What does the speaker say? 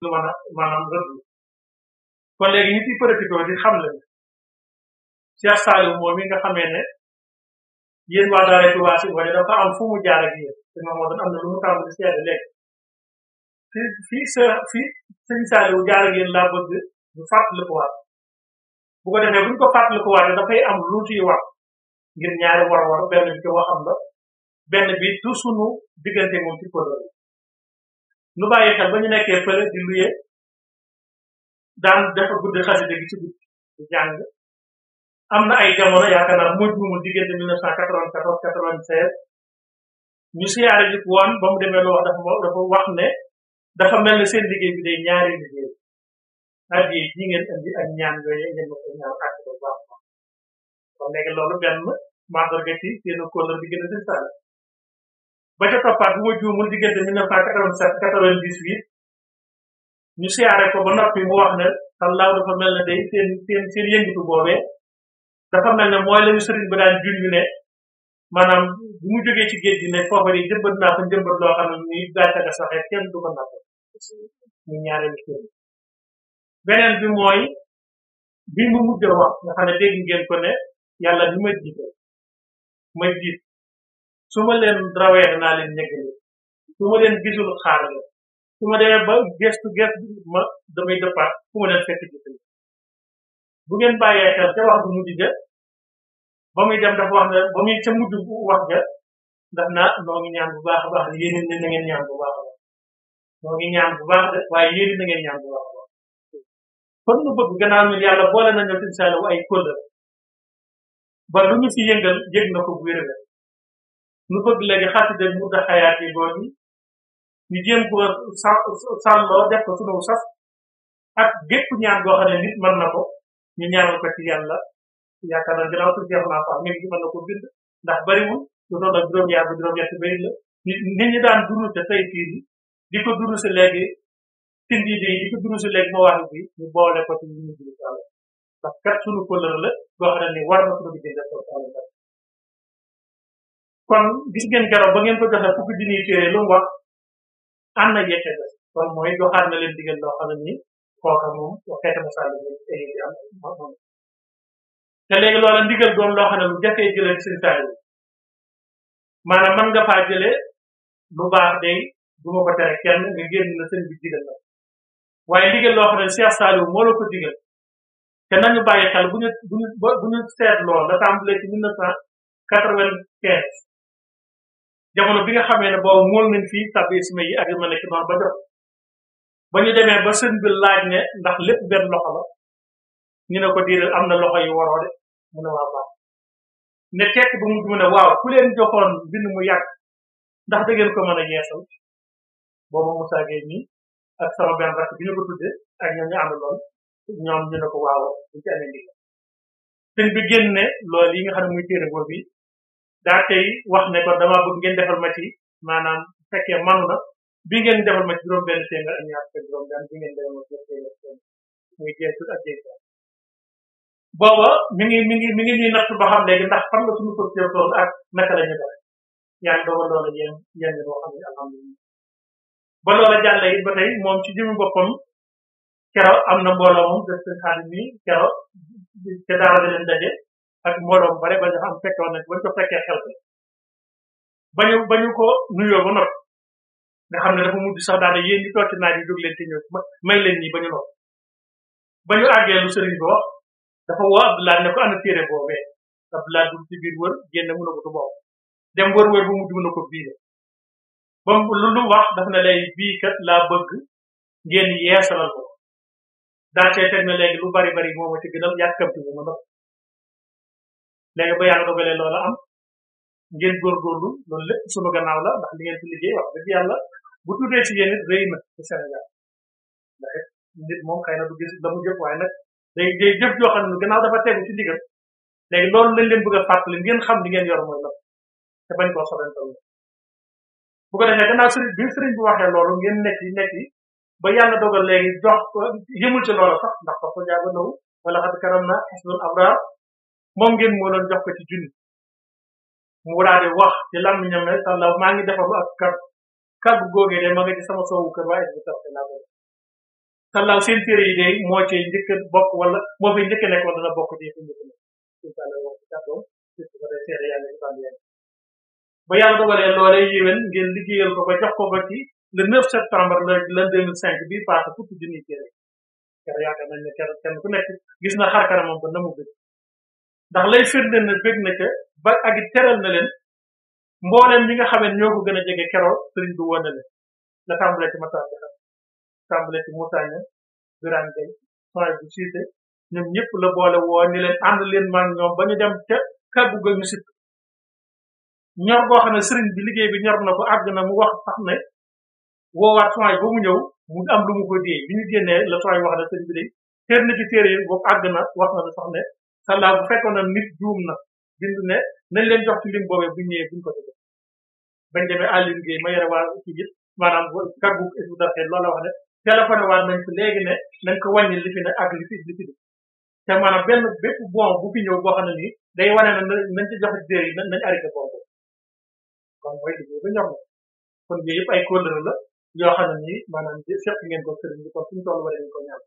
lu mën a maanaam rëdd kon léegi ñu ciy profité di xam le Cheikh Saliou moom mi nga xamee ne yéen waa daara Touba si wala dafa am fu mu jaar ak yéen te moom moo doon am na lu mu tàmbali seede léegi fii sëñ Saliou jaar ak yéen laa bëgg ñu fàttali ko waat bu ko defee bu ñu ko fàttali ko waat dafay am lu ciy war ngir ñaari war benn bi ci waxam la benn bi tout sunu diggante moom ci kóllëre nu bàyyi xel ba ñu nekkee fële di luye daan dafa guddi xasida gi ci guddi di jàng am na ay jamono yaakaar naa mujj mu diggante 1994 96 ñu siyaare ji woon ba mu demee lu wax dafa wax ne dafa mel ne seen liggéey bi day ñaari liggéey addi ji ngeen indi ak ñaan yooyu ngeen ma ko ñaan ak bu baax kon léegi loolu benn mandarga ci seen kóllëre diggante seen sàll ba ca toppaat bu ma juumul diggante 1987 98 ñu siyaare ko ba noppi mu wax ne sallaaw dafa mel ne day seen yëngitu boobee dafa mel ne mooy lañu sëriñ bi daan junj ne maanaam bu mu jógee ci géej gi ne foofa yi jëmbat naa fa njëmbat loo xam ne nii gàncax ga saxee kenn du ko napp ñu ñaareelu kër beneen bi mooy bi mu mujj wax nga xam ne dégg ngeen ko ne yàlla bi ma jiit su ma leen rawee danaa leen ñeggali su ma leen gisul xaar leen su ma demee ba gestu ma damay dëppaat fu ma leen fekk gis bu ngeen bàyyee xel ca wax bu mujj ja ba muy dem dafa wax ne ba muy ca mujj wax ja ndax noo ngi ñaan bu baax a baax yéen it na ngeen ñaan bu baax a baax noo ngi ñaan bu baax de waaye yéen it na ngeen ñaan bu baax a baax kon nu bëgg gannaaw ñun yàlla boole nañu ci incha allah ay kóllëre ba lu ñu fi yëngal yëg na ko bu wér nu bëgg léegi xasida mu da xayaat yi boobu ñu jéem ko sàlloo def ko sunu sas ak gépp ñaan goo xam ne nit mën na ko ñu ñaanal ko ci yàlla yaakaar naa gannaaw suñu jeex naa sax mi ngi mën na ko bind ndax bariwul lu doon ak juróom-ñaar ba juróom-ñetti bayit la nit ñi daan duru te tey fii di ko duru si léegi tindi di ko duru si léegi moo wax bi ñu boole ko ci ñu jël yàlla ndax kat suñu kóllëre la goo xam ne ni war na suñu diggante ak kon gis ngeen keroog ba ngeen ko joxe fukki junniy téere lu mu wax am na yette des kon mooy joxaat na leen digal loo xam ne nii kooka moom waxeete ma sàll bi am te léegi loola ndigal doon loo xam ne lu jafee jëlee seen saa yi maanaam mën nga faa jëlee lu baax day du ma ko tere kenn nga génn na seen bi digal la waaye ndigal loo xam ne Cheikh Saliou moo la ko digal te nañu bàyyi xel bu ñu seetloo la tàmbalee ci 1995 jamono bi nga xamee ne boobu mool nañ fii tabassime yi ak yu ma nekk noonu ba jot ba ñu demee ba sën bi laaj ne ndax lépp benn loxo la ñu ne ko diiral am na loxo yu waroo de mu ne waa baax ne tekk ba mu ne waaw ku leen joxoon bind mu yàgg ndax da ngeen ko mën a yeesal boobu Moussa Gueye nii ak sama benn rakk bi ñu ko tudde ak ñoom ñu àndaloon ñoom ñu ne ko waaw buñ ci amee ndigal sëñ bi génne loolu yi nga xam ne muy téere boobu bi daa tey wax ne ko dama bëgg ngeen defal ma ci maanaam fekkee manu na bi ngeen defal ma ci juróom benn téeméer ak ñaar fukk juróom benn bi ngeen defal ma ci téeméer muy jeexul ak jeexul booba mi ngi ñuy natt ba xam léegi ndax fan la suñu position tool ak naka la ñu def yaa ngi dogal loola yéen boo xam ne alhamdulilah ba loola jàlle it ba tey moom ci jëmi boppam kero am na mbooloo moom def seen xaalis nii kero te daara da leen daje ak mbooloo mu bare ba nga xam fekkoon nañ bañ ko fekkee xel bañu ko nuyoo ba noppi nga xam ne dafa mujj sax daal yéen ñi toog ci naaj yi jóg leen ci ñëw may leen ñi ba ñu noppi ba ñu àggee lu sëriñ bi wax dafa woo Abdoulaye ne ko ana téere boobee Abdoulaye dugg ci biir wër génne mën a ko du boobu dem wër bu mujj mën a ko bii ba lu wax daf ne lay bii kat laa bëgg ngeen yeesalal ko daa cee teg na léegi lu bari moo ma ci gënal yàkkamti mu ma noppi léegi ba yàlla dogalee loola am ngeen góorgóorlu loolu lépp sunu gannaaw la ndax li ngeen fi liggéey wax dëgg yàlla bu tuddee ci yéen it rëy na ci Sénégal ndax nit moom xëy na du gis la mu jëf waaye nag day jëf joo xam ne gannaaw dafa tegu ci ndigal léegi loolu lañ leen bëgg a fàttali ngeen xam li ngeen yor mooy la te bañ koo sobental bu ko defee gannaaw sëriñ bi waxee loolu ngeen nekk yi ba yàlla dogal léegi jox yëmul ci loolu sax ndax ko jaaga naw wala xat karam na xisnul abrar moom ngeen moo doon jox ko ci junni mu daal di wax ci làmmiñam ne sàlla maa ngi defaru ak kaddu googee de ma nga ci sama soowu kër waaye bu tax laa ko sallaaw seen téere yi de moo cay njëkk a bokk wala moo fay njëkk a nekk wala dana bokk ci fi njëkk a nekk suñu sàlla wax ci kàddoom surtout ko day seede yàlla ci bànd yàlla ba yàlla dogalee loolee yéwén ngeen liggéeyal ko ba jox ko ba ci le 9 septembre la 2005 bii passé fukki junniy téere kere yaakaar nañ ne kenn ku nekk gis na xar kanamam ba na mu bëgg ndax lay firnde na bëgg na ca ba ak it teral na leen mbooleem ñi nga xam ne ñoo ko gën a jege keroog sëriñ bi woon na leen la tàmbalee ci Matar Jaxate tàmbalee ci Moussagna Birane Gueye soy bu siite ñoom ñëpp la boole woo ni leen ànd leen maag ñoom ba ñu dem ca kàggu ga ñu sitt ñor boo xam ne sëriñ bi liggéey bi ñor na ko àgg na mu wax sax ne woowaat soy ba mu ñëw mu am lu mu ko dee bi ñu génnee la soy wax ne sëriñ bi day teer na ci téere yi boobu àgg na wax na sax ne sàllaa bu fekkoon na nit juum na bind ne nañ leen jox ci lim boobee bu ñëwee buñ ko def bañ demee àllin géey ma yore waa ci gis maanaam kàggu isbu darxee loolu la wax ne téléphoné waat nañ ko léegi ne nañ ko wàññi li fi ne ak li fi te maanaam benn bépp bon bu fi ñëw boo xam ne nii day wane na nañ ci joxe téere yi nañ arrêté boobu kon mooy liggéey ba ñor na kon yooyu yëpp ay kóllëre la yoo xam ne nii maanaam seq ngeen ko sëriñ bi kon suñu toll war nañ ko ñaan